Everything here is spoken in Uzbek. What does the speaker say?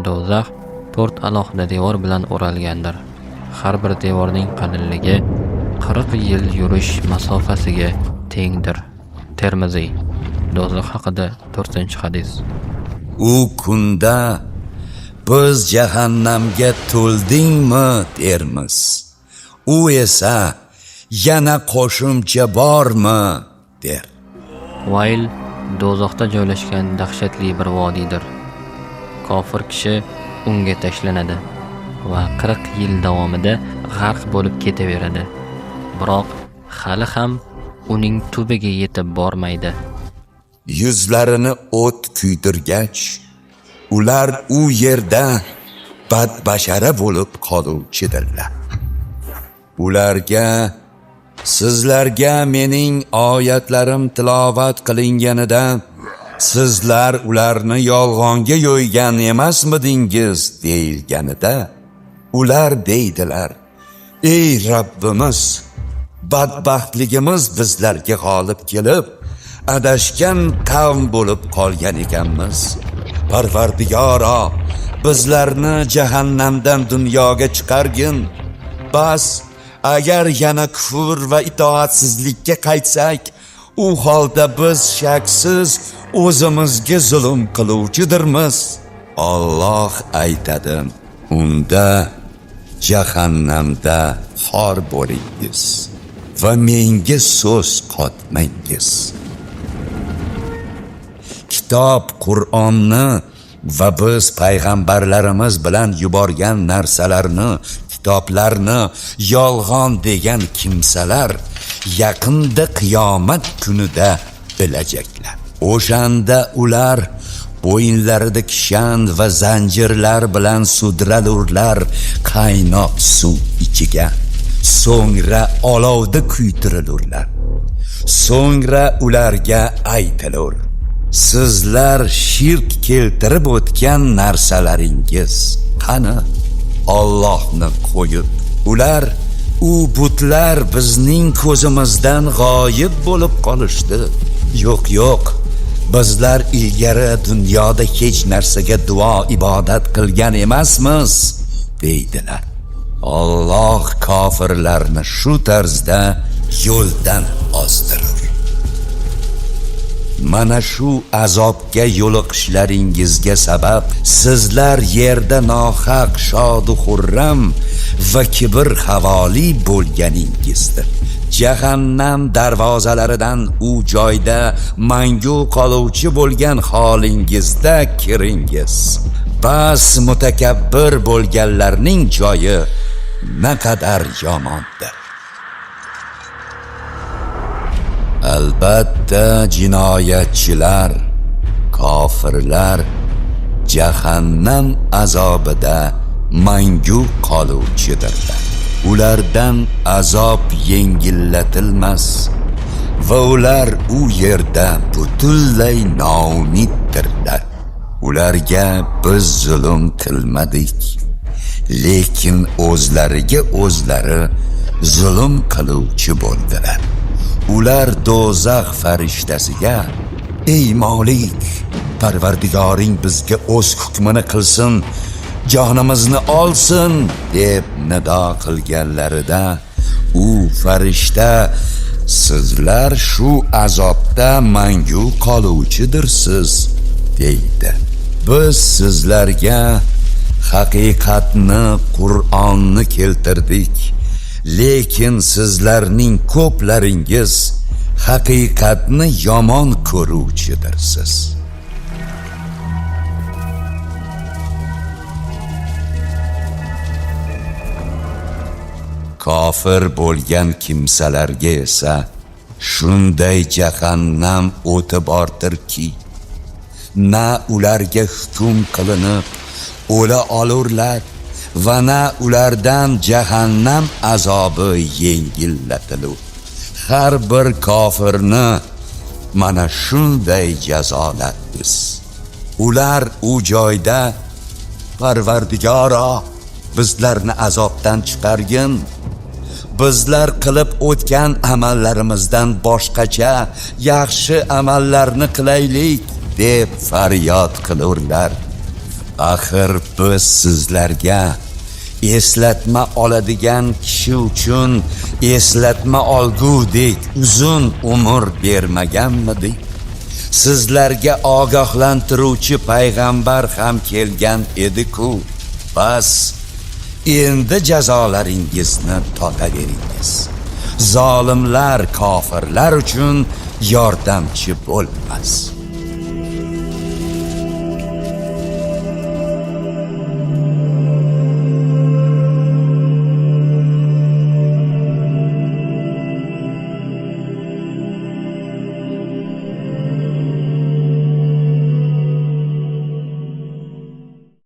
Do'zax to'rt alohida devor bilan o'ralgandir. Har bir devorning qalinligi 40 yil yurish masofasiga tengdir. Termiziy. Do'zax haqida 4-hadis. U kunda biz jahannamga to'ldingmi dermiz. U esa yana qo'shimcha bormi der. Vayl do'zaxda joylashgan dahshatli bir vodiydir. Kofir kishi unga tashlanadi va 40 yil davomida g'arq bo'lib ketaveradi. Biroq hali ham uning tubiga yetib bormaydi. Yuzlarini o't kuydirgach, ular u yerda badbashara bo'lib qoluvchidirlar. Ularga sizlarga mening oyatlarim tilovat qilinganida sizlar ularni yolg'onga yo'ygan emasmidingiz deyilganida ular deydilar: ey Rabbimiz, badbaxtligimiz bizlarga g'olib kelib, adashgan qavm bo'lib qolgan ekanmiz. Parvardigoro, bizlarni jahannamdan dunyoga chiqargin. Bas, agar yana kufr va itoatsizlikka qaytsak, u holda biz shaksiz o'zimizga zulm qiluvchidirmiz. Alloh aytadi: unda jahannamda xor bo'lingiz va menga so'z qotmangiz. Kitob Qur'onni va biz payg'ambarlarimiz bilan yuborgan narsalarni, kitoblarni yolg'on degan kimsalar yaqinda qiyomat kunida bilajaklar. O'shanda ular bo'yinlarida kishan va zanjirlar bilan sudralurlar qaynoq suv ichiga. So'ngra olovda kuydirilurlar. So'ngra ularga aytilur: sizlar shirk keltirib o'tgan narsalaringiz qani? Allohni qo'yib, ular u butlar bizning ko'zimizdan g'oyib bo'lib qolishdi. Yo'q, yo'q, bizlar ilgari dunyoda hech narsaga duo ibodat qilgan emasmiz, deydilar. Alloh kofirlarni shu tarzda yo'ldan ozdirur. Mana shu azobga yo'liqishlaringizga sabab sizlar yerda nohaq shodu xurram va kibr havoli bo'lganingizdir. Jahannam darvozalaridan u joyda mangu qoluvchi bo'lgan holingizda kiringiz. Bas mutakabbir bo'lganlarning joyi naqadar yomondir. Albatta jinoyatchilar, kofirlar jahannam azobida mangu qoluvchidirlar. Ulardan azob yengillatilmas va ular u yerda butunlay noumiddirlar. Ularga biz zulm qilmadik, lekin o'zlariga o'zlari zulm qiluvchi bo'ldilar. Ular do'zax farishtasiga: ey Molik, Parvardigoring bizga o'z hukmini qilsin, jonimizni olsin, deb nido qilganlarida u farishta: sizlar shu azobda mangu qoluvchidirsiz, deydi. Biz sizlarga haqiqatni, Qur'onni keltirdik, lekin sizlarning ko'plaringiz haqiqatni yomon ko'ruvchidirsiz. Kofir bo'lgan kimsalarga esa shunday jahannam o'ti bordirki, na ularga hukm qilinib o'la olurlar va na ulardan jahannam azobi yengillatilur. Har bir kofirni mana shunday jazolarmiz. Ular u joyda: Parvardigoro, bizlarni azobdan chiqargin, bizlar qilib o'tgan amallarimizdan boshqacha yaxshi amallarni qilaylik, deb faryod qilurlar. Axir biz sizlarga eslatma oladigan kishi uchun eslatma olgudek uzun umr bermaganmidik? Sizlarga ogohlantiruvchi payg'ambar ham kelgan edi-ku. Bas, endi jazolaringizni totaveringiz. Zolimlar kofirlar uchun yordamchi bo'lmas.